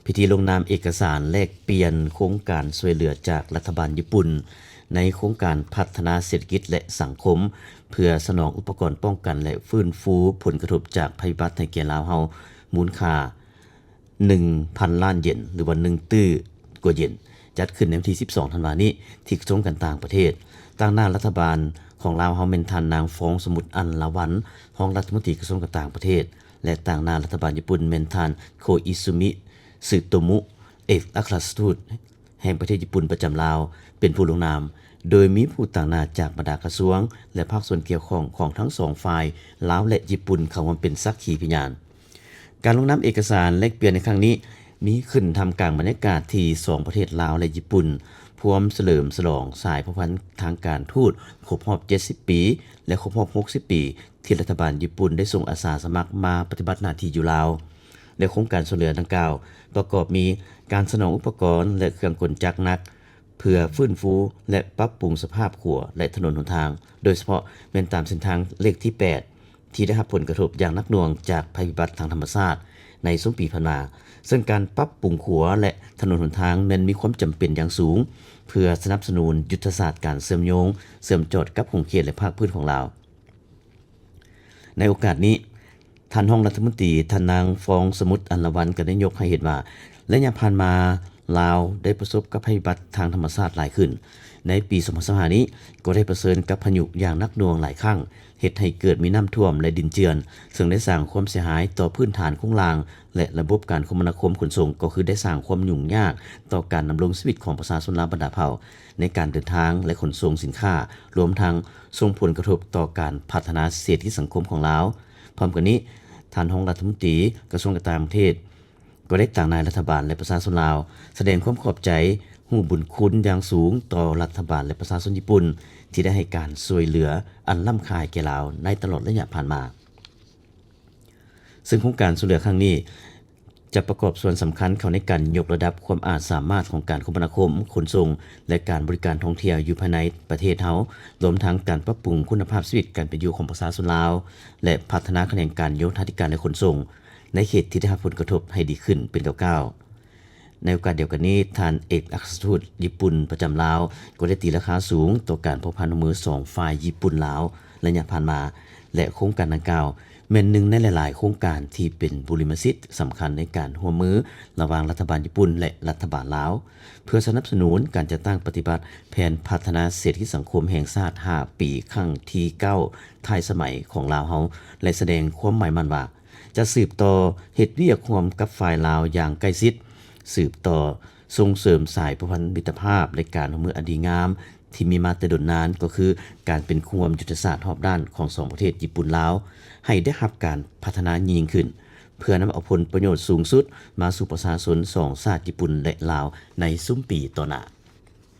ພິທີລົງນາມເອກະສານແລກປ່ຽນໂຄງການຊ່ວຍເຫຼືອຈາກລັດຖະບານຍີ່ປຸ່ນ ໃນໂຄງການພັດທະນາເສດຖະກິດ ແລະ ສັງຄົມ ເພື່ອສະໜອງອຸປະກອນປ້ອງກັນ ແລະ ຟື້ນຟູຜົນກະທົບຈາກໄພພິບັດໃຫ້ແກ່ລາວເຮົາ ມູນຄ່າ ໜຶ່ງພັນລ້ານເຢນ ຫຼືວ່າ ໜຶ່ງຕື້ກວ່າເຢນ, ຈັດຂຶ້ນໃນວັນທີ ສິບສອງ ທັນວານີ້ ທີ່ກະຊວງການຕ່າງປະເທດ. ຕາງໜ້າລັດຖະບານຂອງລາວເຮົາແມ່ນທ່ານນາງ ຟອງສະໝຸດ ອັນລາວັນ ຮອງລັດຖະມົນຕີກະຊວງການຕ່າງປະເທດ ແລະ ຕາງໜ້າລັດຖະບານຍີ່ປຸ່ນແມ່ນທ່ານ ໂຄອິຊຸມິ ຊຶໂຕມຸ ເອກອັກຄະລັດຖະທູດແຫ່ງປະເທດຍີ່ປຸ່ນປະຈຳລາວ ເປັນຜູ້ລົງນາມ, ໂດຍມີຜູ້ຕາງໜ້າຈາກບັນດາກະຊວງ ແລະ ພາກສ່ວນກ່ຽວຂ້ອງຂອງທັງສອງຝ່າຍ ລາວ ແລະ ຍີ່ປຸ່ນ ເຂົ້າຮ່ວມເປັນສັກຂີພະຍານ. ການລົງນາມເອກະສານແລກປ່ຽນໃນຄັ້ງນີ້ ມີຂຶ້ນທ່າມກາງບັນຍາກາດທີ່ສອງປະເທດລາວ ແລະ ຍີ່ປຸ່ນ ພວມສະເຫຼີມສະຫຼອງສາຍພົວພັນທາງການທູດຄົບຮອບ ເຈັດສິບ ປີ ແລະ ຄົບຮອບ ຫົກສິບ ປີ ທີ່ລັດຖະບານຍີ່ປຸ່ນໄດ້ສົ່ງອາສາສະໝັກມາປະຕິບັດໜ້າທີ່ຢູ່ລາວ ແລະ ໂຄງການຊ່ວຍເຫຼືອດັ່ງກ່າວ ປະກອບມີການສະໜອງອຸປະກອນ ແລະ ເຄື່ອງກົນຈັກໜັກ ເພື່ອຟື້ນຟູ ແລະ ປັບປຸງສະພາບຂົວ ແລະ ຖະໜົນຫົນທາງ, ໂດຍສະເພາະແມ່ນຕາມເສັ້ນທາງເລກທີ ແປດ ທີ່ໄດ້ຮັບຜົນກະທົບຢ່າງໜັກໜ່ວງຈາກໄພພິບັດທາງທຳມະຊາດໃນຊຸມປີຜ່ານມາ, ເຊິ່ງການປັບປຸງຂົວ ແລະ ຖະໜົນຫົນທາງແມ່ນມີຄວາມຈຳເປັນຢ່າງສູງ ເພື່ອສະໜັບສະໜູນຍຸດທະສາດການເຊື່ອມໂຍງ, ເຊື່ອມຈອດກັບຂົງເຂດ ແລະ ພາກພື້ນຂອງລາວ. ໃນໂອກາດນີ້, ທ່ານຮອງລັດຖະມົນຕີ ທ່ານນາງ ຟອງສະໝຸດ ອັນລາວັນ ກໍໄດ້ຍົກໃຫ້ເຫັນວ່າ ໄລຍະຜ່ານມາ ລາວໄດ້ປະສົບກັບໄພພິບັດທາງທຳມະຊາດຫຼາຍຂຶ້ນ. ໃນປີ ສອງພັນຊາວຫ້າ ນີ້ ກໍໄດ້ປະເຊີນກັບພາຍຸຢ່າງໜັກໜ່ວງຫຼາຍຄັ້ງ, ເຮັດໃຫ້ເກີດມີນ້ຳຖ້ວມ ແລະ ດິນເຈື່ອນ, ເຊິ່ງໄດ້ສ້າງຄວາມເສຍຫາຍຕໍ່ພື້ນຖານໂຄງລ່າງ ແລະ ລະບົບການຄົມມະນາຄົມຂົນສົ່ງ, ກໍຄືໄດ້ສ້າງຄວາມຫຍຸ້ງຍາກຕໍ່ການດຳລົງຊີວິດຂອງປະຊາຊົນລາວບັນດາເຜົ່າ ໃນການເດີນທາງ ແລະ ຂົນສົ່ງສິນຄ້າ, ລວມທັງສົ່ງຜົນກະທົບຕໍ່ການພັດທະນາເສດຖະກິດສັງຄົມຂອງລາວ. ພ້ອມກັນນີ້, ທ່ານຮອງລັດຖະມົນຕີກະຊວງການຕ່າງປະເທດ ກໍໄດ້ຕາງໜ້າລັດຖະບານ ແລະ ປະຊາຊົນລາວ ສະແດງຄວາມຂອບໃຈ, ຮູ້ບຸນຄຸນຢ່າງສູງຕໍ່ລັດຖະບານ ແລະ ປະຊາຊົນຍີ່ປຸ່ນ ທີ່ໄດ້ໃຫ້ການຊ່ວຍເຫຼືອອັນລ້ຳຄ່າແກ່ລາວໃນຕະຫຼອດໄລຍະຜ່ານມາ. ເຊິ່ງໂຄງການຊ່ວຍເຫຼືອຄັ້ງນີ້ ຈະປະກອບສ່ວນສຳຄັນເຂົ້າໃນການຍົກລະດັບຄວາມອາດສາມາດຂອງການຄົມມະນາຄົມ, ຂົນສົ່ງ ແລະ ການບໍລິການທ່ອງທ່ຽວຢູ່ພາຍໃນປະເທດເຮົາ, ລວມທັງການປັບປຸງຄຸນນະພາບຊີວິດການເປັນຢູ່ຂອງປະຊາຊົນລາວ ແລະ ພັດທະນາຂະແໜງການໂຍທາທິການ ແລະ ຂົນສົ່ງ ໃນເຂດທີ່ໄດ້ຮັບຜົນກະທົບໃຫ້ດີຂຶ້ນເປັນກ້າວໆ. ໃນໂອກາດດຽວກັນນີ້, ທ່ານເອກອັກຄະລັດຖະທູດຍີ່ປຸ່ນປະຈຳລາວ ກໍໄດ້ຕີລາຄາສູງຕໍ່ການພົວພັນຮ່ວມມືສອງຝ່າຍຍີ່ປຸ່ນ-ລາວໄລຍະຜ່ານມາ ແລະ ໂຄງການດັ່ງກ່າວ ແມ່ນໜຶ່ງໃນຫຼາຍໆໂຄງການທີ່ເປັນບູລິມະສິດສຳຄັນໃນການຮ່ວມມືລະຫວ່າງລັດຖະບານຍີ່ປຸ່ນ ແລະ ລັດຖະບານລາວ ເພື່ອສະໜັບສະໜູນການຈັດຕັ້ງປະຕິບັດແຜນພັດທະນາເສດຖະກິດສັງຄົມແຫ່ງຊາດຫ້າປີ ຄັ້ງທີເກົ້າ ທ້າຍສະໄໝຂອງລາວເຮົາ ແລະ ສະແດງຄວາມໝາຍໝັ້ນວ່າ ຈະສືບຕໍ່ເຮັດວຽກຮ່ວມກັບຝ່າຍລາວຢ່າງໃກ້ຊິດ, ສືບຕໍ່ສົ່ງເສີມສາຍພົວພັນມິດຕະພາບ ແລະ ການຮ່ວມມືອັນດີງາມ ທີ່ມີມາແຕ່ດົນນານ ກໍຄືການເປັນຄູ່ຮ່ວມຍຸດທະສາດຮອບດ້ານຂອງສອງປະເທດຍີ່ປຸ່ນ-ລາວ ໃຫ້ໄດ້ຮັບການພັດທະນາຍິ່ງຂຶ້ນ ເພື່ອນຳເອົາຜົນປະໂຫຍດສູງສຸດມາສູ່ປະຊາຊົນສອງຊາດຍີ່ປຸ່ນ ແລະ ລາວ ໃນຊຸມປີຕໍ່ໜ້າ.